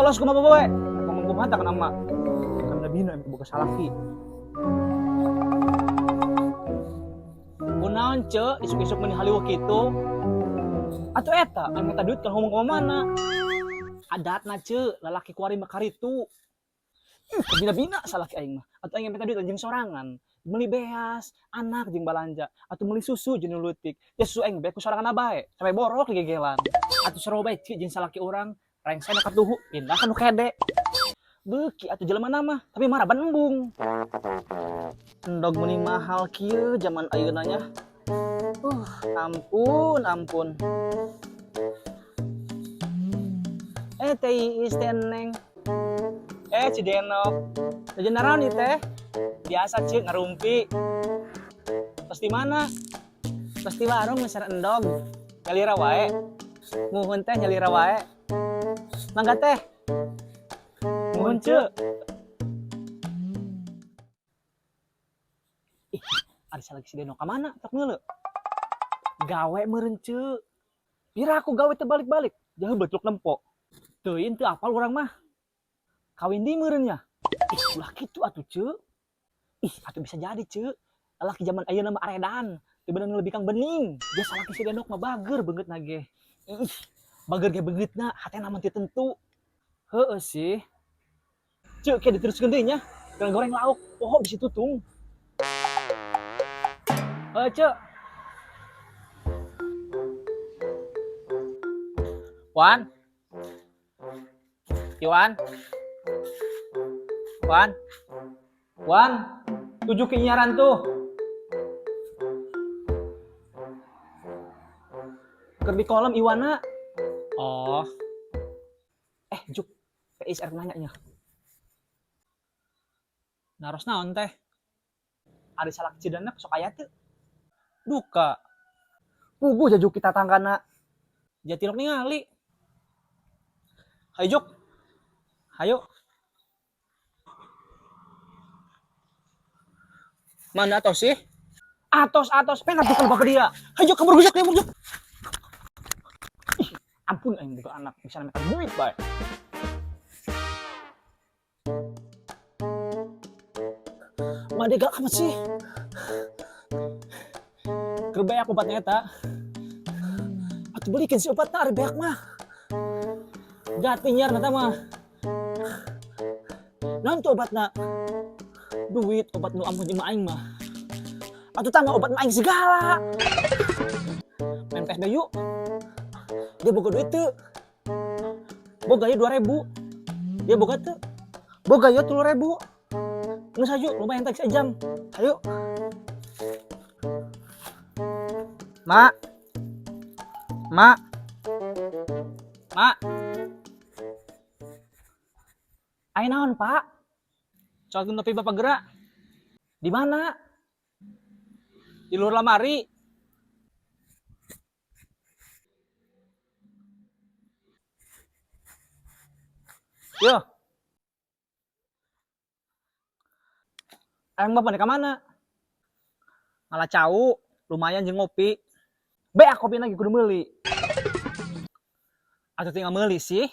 Polos kumaha bae. Ngomong kumaha tah kana emak. Kan bina boga salaki. Kunaon ce isuk-isuk meni haliweuh kitu? Atuh eta aya minta duit kan ngomong ka mana? Adatna ce lalaki kuari mah karitu. Bina-bina salaki aing mah. Atuh aing minta duit jeung sorangan. Meuli beas, anak jeung balanja, atuh meuli susu jeung nu leutik. Ya susu aing bae ku sorangan bae, sampai borok digegelan. Atuh sarua bae ce jeung salaki urang, rengsena katuhu, pindah ka nu kede. Beuki atuh jelema mah, tapi maraban embung. Endog meuni mahal kieu zaman ayeuna nya. Ampun, ampun. Teh Iis teh Neng. Ci Denok. Jajan naraon ieu teh? Biasa ceu ngarumpi. Tos di mana? Tos di warung meser endog. Nyalira wae. Muhun teh nyalira wae. Mangga teh. Muhun ceu. Ih, ari salaki si Denok ka mana? Tok ngeuleuh. Gawe meureun ceu. Pira aku gawe teu balik-balik. Jauh betul nempo. Teuing teu apal urang mah. Kawin di meureun nya. Ih, ulah kitu atuh ceu. Ih, atuh bisa jadi ceu. Lalaki zaman ayeuna mah aredan. Teu beunang lebih kang bening. Dia salaki si Denok mah bager beungeutna ge. Ih, bager ge beungeutna, hatena mah teu tentu. Heueuh sih. Ceu, ke diteruskeun deui nya. Goreng goreng lauk, poho bisi tutung. Heueuh, ceu. Wan. Iwan. Wan. Wan, tuju kinyaran tuh. Keur di kolam Iwana. Oh. Juk, PIS R nanya nya. Naros naon teh? Ari salak cidana sok aya teu? Duka. Puguh jajuk kita tanggana. Jatilok ningali. Hayu Juk. Hayu. Mana atos sih? Atos, atos. Pengen atuh kalau bapak dia. Hayu kabur gujak, kabur gujak. Ih, ampun aing boga anak bisa minta duit bae. Made galak amat sih. Keur beak obatnya eta. Atuh belikin si obatna ari beak mah. Gati nyiar eta mah. Naon tuh obatna? Duit obat nu ampun jeung aing mah. Atuh tah mah obat mah aing segala. Main PSB yuk. Dia boga duit teu. Boga ya 2000. Dia boga teu. Boga ya 3000. Geus hayu, lumayan teh sejam. Hayu. Mak. Mak. Mak. Aya naon, Pak? Soal topi Bapak gerak. Di mana? Di luar lamari. Yo. Ayang bapak nih ke mana? Malah cau, lumayan jeung ngopi. Beak kopi lagi kudu meuli. Atau tinggal meuli sih.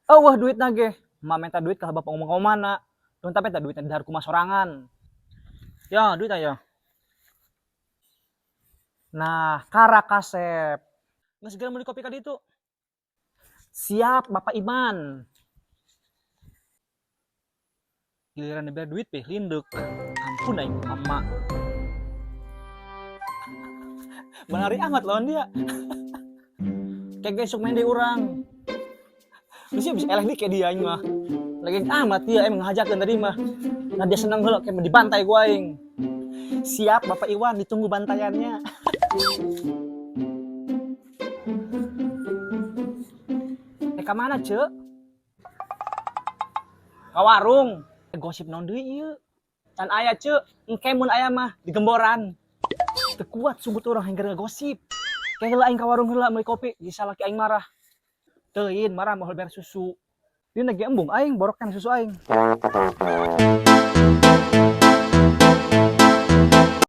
Oh, wah duit nage. Emak minta duit kalau bapak ngomong ke mana? Tuh tapi minta duitnya dari rumah sorangan. Ya, duit aja. Nah, karakasep. Nggak segera beli kopi kali itu. Siap, Bapak Iman. Giliran dibayar duit peh lindek. Ampun aing mama. Menarik amat lawan dia. Kayak besok main di urang. Bisa bisa eleh nih kayak dia aing mah. Lagi amat dia emang ngajakeun tadi mah. Nah dia seneng heula kayak dibantai gua aing. Siap Bapak Iwan, ditunggu bantaiannya. Ka mana, Cek? Ka warung. Gosip naon deui ieu? Can aya, Cek. Engke mun aya mah di gemboran. Teu kuat sungguh tuh orang yang gosip. Kayak heula aing ka warung heula meuli kopi, bisa laki aing marah. Teuing marah mau bayar susu. Dia lagi embung aing borokkan susu aing.